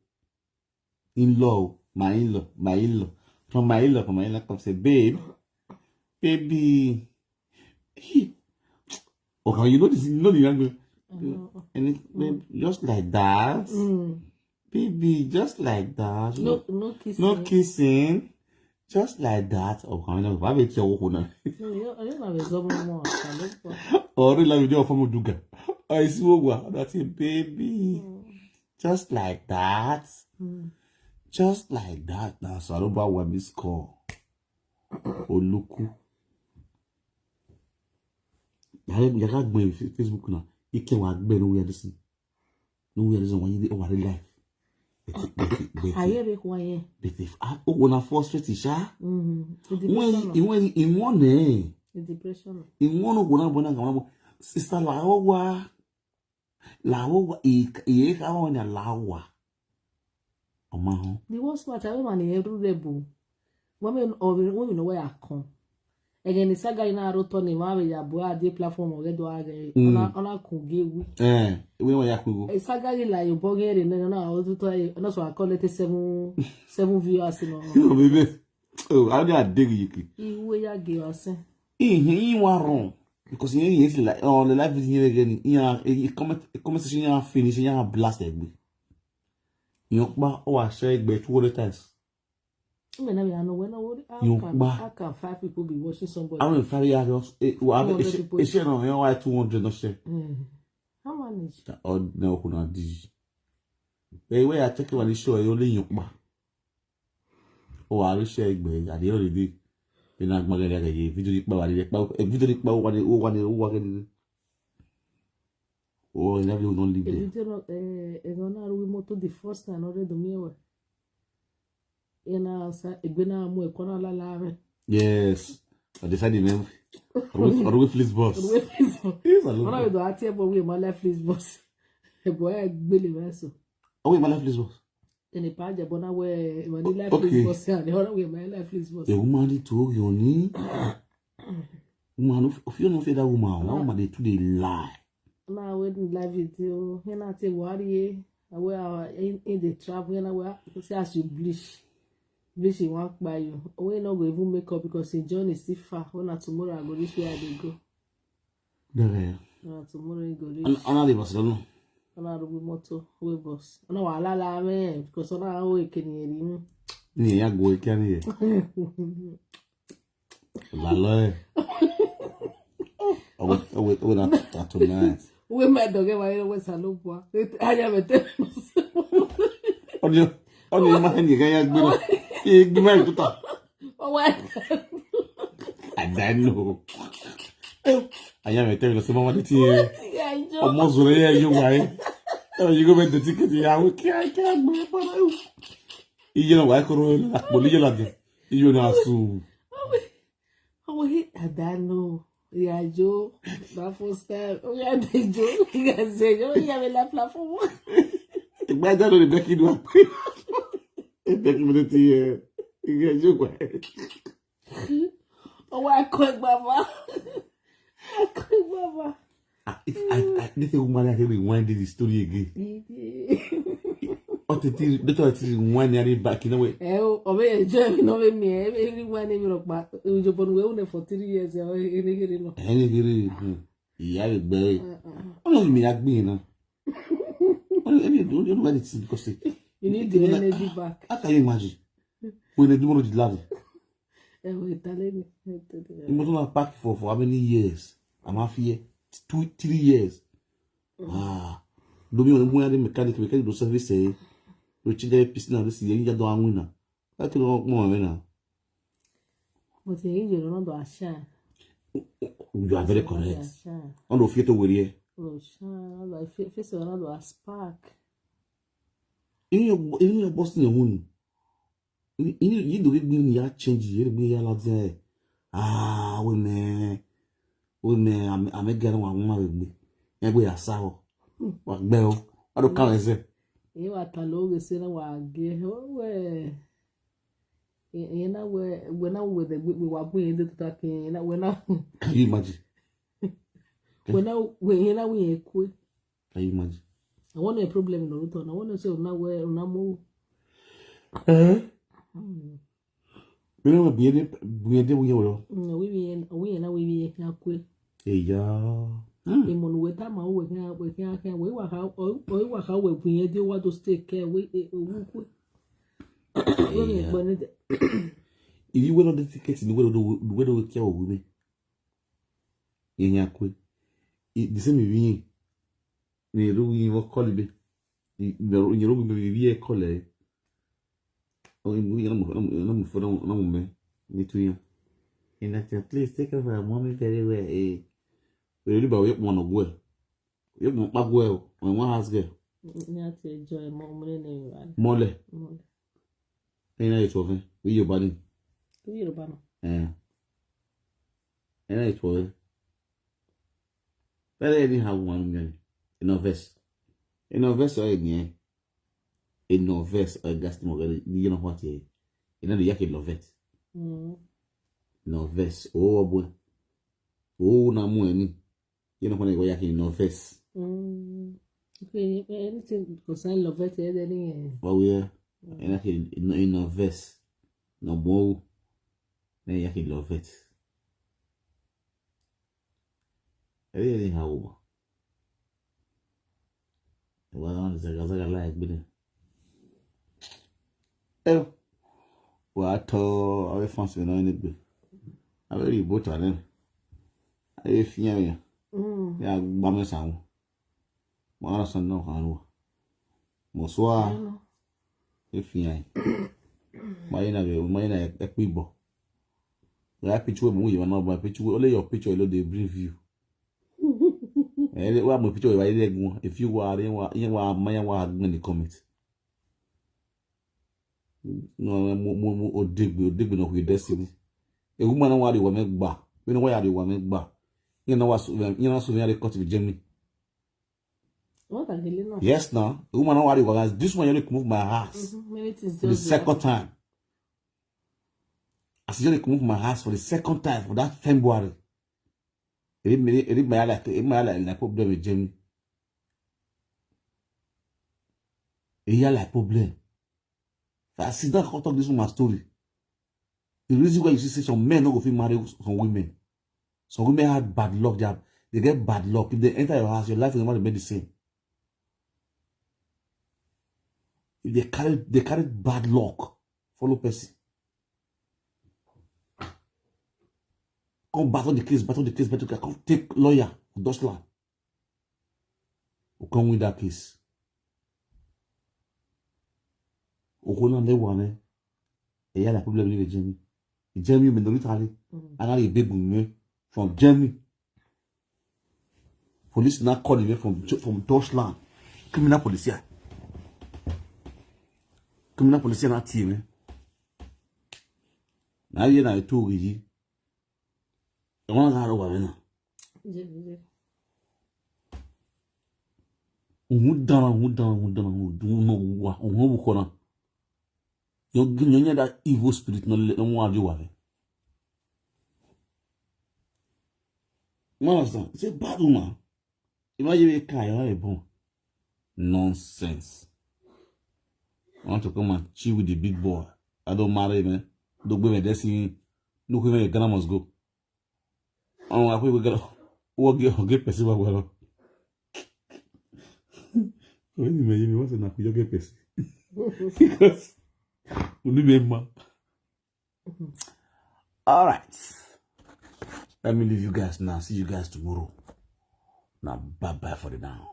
In-law, my in-law, my in-law. From my in-law, from my in-law, come say, babe, baby. Hey. Okay, you know this, you know the language. And it, babe, just like that. Mm. Baby, just like that. No, no kissing. No kissing. Just like that. Oh, I know. Why be tell who na? No, you, you know, it's almost more. I look for. Or la video from Duga. I see what that say, baby. Just like that. Mm. Just like that. Now, so I don't know what this call. Oluku. Yàrá yàrá gbé Facebook náà. Ike wa gbé no where this. No where this one you are alive. Bete bete bete. Ayé rẹ̀ kò wáyé. Bete. Ah, oh, na frustrate sha. Mhm. When you when you want eh. The depression. Ingono gona bona gona bo. Sister la wa. La wa. I i ka wa na la wa. Oma ho. The worst part, I man e ru rebu. Women or women know where I come. Again, the saga in a roto ni ma ya bu a the platform or get wa ge. Mm. Ona ona kuge wi. Eh, we wa ya kugo. E saga la yo boge re na na o to to na so I call it seven seven viewers no. No, baby. Oh, I dey dig you. Iwe ya ge ase. Ihin, you are wrong. Because you is like on the life is here again. You are a comment a comment section you are finish you are blast egbe. You pa o wa share egbe two hundred times. Me na me I know when I worry. How You can pa. How can five people be watching somebody? I mean, five years. Eh, well, I Two hundred people. Share no, you know why two hundred not share. Mm. How manage? Oh, no, could not do. Hey, where I check you on the show, you only you pa. Oh, I will share egbe. At the end of the day, you know, I'm gonna get a video. You pa, you pa, a video. You pa, what they, what they, what they. Oh, you never don't live there. Ebi jẹ́ ẹ gan náà rí mọ́tò the first time ọ̀rẹ́ dùn mí ẹ̀wẹ̀. Ẹ náà sa ìgbé náà mú ẹ̀kọ́ náà lálá rẹ̀. Yes. I decided, man. Are we, are we Flixbus? Are we Flixbus? Yes, I love Wọ́n náà that. Yóò dọ̀ àti ẹ̀bọ̀ wíyẹ̀ máa lẹ́ Flixbus. Ẹ̀bọ̀ ẹ̀ gbélé rẹ̀ sọ. Are we my life Flixbus? Ẹni pa àjẹbọ náà wẹ̀ ẹ̀ máa ní lẹ́ Okay. Flixbus ẹ̀ àdéhùn náà wíyẹ̀ máa lẹ́ Flixbus. The woman need to hold your knee. Woman, if, if you don't fear that woman, that woman they too they lie. Now we do live video. You know, say worry. We are in, in the trap. You know, we are say as you bleach, bleach you want by you. We not go even make up because Saint John is still far. When na tomorrow I go this way I dey go. Bẹ́ẹ̀. Na tomorrow you go reach. Ana de Barcelona. Ana do mọ́tò we bus. Ana wàhálà la me because ana o ekeni eri. Ni ya go ekeni ye. Lalo eh. Owe owe owe na na tonight. We me doge wa ere we salopwa. Aya me te. Oni oni ma ni ga ya gbe. Ki gbe ma tuta. Owe. Adanu. Aya me te lo se mama ti. Ọmọ zoro ya yo wa eh. E yo go be de ticket ya we ki ki gbe pa na. Iye na wa koro la poli je la de. Iye na su. Owe he adanu. Ya jo. That first time. Owe adejo. Ya se yo ya me la platform. Ìgbà jalo ni Becky do. E Becky mo ti e. Iye jo kwa. Owe akọ ìgbà fa. Akọ ìgbà fa. Ah, if I, I, this woman I can rewind the story again. Ọtí tí dókítà ti rewind ní back in a way. Ẹ o, ọbẹ̀ yẹn jẹ́ mi náà mi ẹ̀ ẹ̀ rí wá ní mi rọ̀ pa ìjọba ni wẹ́wọ́n for three years ẹ̀ ẹ̀ ní kiri náà. Ẹni kiri ìyá rẹ̀ gbẹ rẹ̀. Wọ́n lọ mi àgbìn náà. Wọ́n lọ mi don't don't let it because You need the energy back. How can you imagine? When they do more the love. Ẹ wọ ìtàlẹ́ mi. Ẹ tẹ̀lé. You must not pack for for how many years? I'm half here. Two, three years. Ah. Domi on mo ya mechanic mechanic do service eh. Lo chi de pisina de si ya do anwina. That no mo me na. But you you don't know the asha. You are very correct. On do fieto were. Oh, sha, like face on the spark. In your in your boss in your moon. Yìí lórí gbé ni a change yìí gbé ya la dẹ. Ah, wẹ́mẹ̀ wẹ́mẹ̀ amẹ́gẹ́rẹ́ wà wọ́n máa gbé. Ẹ gbé ya sá wọ. Wà gbẹ́ o. Wà ló kàwé ẹsẹ̀. Èyí wà tà lóore sí náà wà gé. Wẹ́ èyí náà wẹ́ wẹ́ náà wẹ́ dẹ̀ gbé wà gbé yẹn dé tó ta kí yẹn náà wẹ́ náà. Can you imagine? Wẹ́ náà wẹ́ yẹn náà wẹ́ yẹn kú. Can you imagine? I want a problem in Naruto. I want to say una where una mo. Eh? Hmm. Mira, viene, viene, voy a hablar. Mm, we we we na we we na kwe. Eya. Hmm. E mo no we ta ma we kan we kan kan we wa ha o o wa ha we bu yen de wa do stay ke we e o wu kwe. We mi Yeah. gbo ni de. If you were not the ticket, you would have, would have killed women. Yenya kwe. I the same we. Ni ru yin wo call be. Ni ru yin ru be we call e. O yin yin na mo na mo na mo fo na mo me. Ni tu yin. In that please take care of our mommy very well. Eh. We ri ba we mo no gwe. We mo pa gwe o. We mo house girl. Ni ati enjoy mo mo ne ni wa. Mole. Mole. Ina yetu ofe. We yo bani. We yo bana. Eh. Ena itwo. Very anyhow woman, you know, verse. You know, verse or any. You know, verse or gas mo gari. You know what? You know the yaki love it. Mm. No verse. Oh boy. Oh na mo any. You know when you yaki no verse. Mm. Okay, anything concern love it, any. But we are. And I can no in no verse. No more. Then you can love it. Anyhow. Wala na zagazaga la egbene. Eh. Wa to awe fancy no ni gbe. Awe ri bo ta ne. Awe fiyan ya. Mm. Ya gba me sanwo. Mo ara san no kan wo. Mo so a. E fiyan. Ma ina be, ma ina e pe bo. Ya picture mo yi ma ba picture, only your picture alone dey brief you. Eh, wa mo picture wa ile gun. If you wa re wa, yin wa ma yan wa gbin the comment. No, mo mo mo odegbe odegbe no with destiny. A woman no wa de wa me gba. We no wa ya de wa me gba. You know what? You know so we are cut with Jimmy. What are you not? Yes, now. A woman no wa de wa. This one you come off my house Mhm, many things for the just second time. As you come off my house for the second time for that February. It made it made like it made like a problem with Jimmy. It had like problem. I sit down and talk this woman story. The reason why you see say some men no go fit marry some women. Some women had bad luck. They, have, they get bad luck. If they enter your house, your life will never remain the same. If they carry they carry bad luck, follow person. Come battle the case, battle the case, battle the case, come take lawyer for Dutchland. We come win that case. Okona le wa ne. E ya la problem ni Jimmy. Jimmy me no Italy. Mm. And I beg me from Germany. Police now call me from from Dutchland. Criminal police here. Criminal police here na team. Na ye na to yi. E won ga ro wa na. Je- je- Ohun dara, ohun dara, ohun dara, ohun dara, ohun wa, ohun bu kona. You give you that evil spirit no le no wa ju wa. You understand? It's a bad woman. Imagine we kai her born. Nonsense. I want to come and chill with the big boy. I don't marry man. Don't give me this thing. No give me Ghana must go. Oh, I will go. What get get person wa wa. When you may you want to knock you get person. Because we need ma. All right. Let me leave you guys now. See you guys tomorrow. Now bye bye for the now.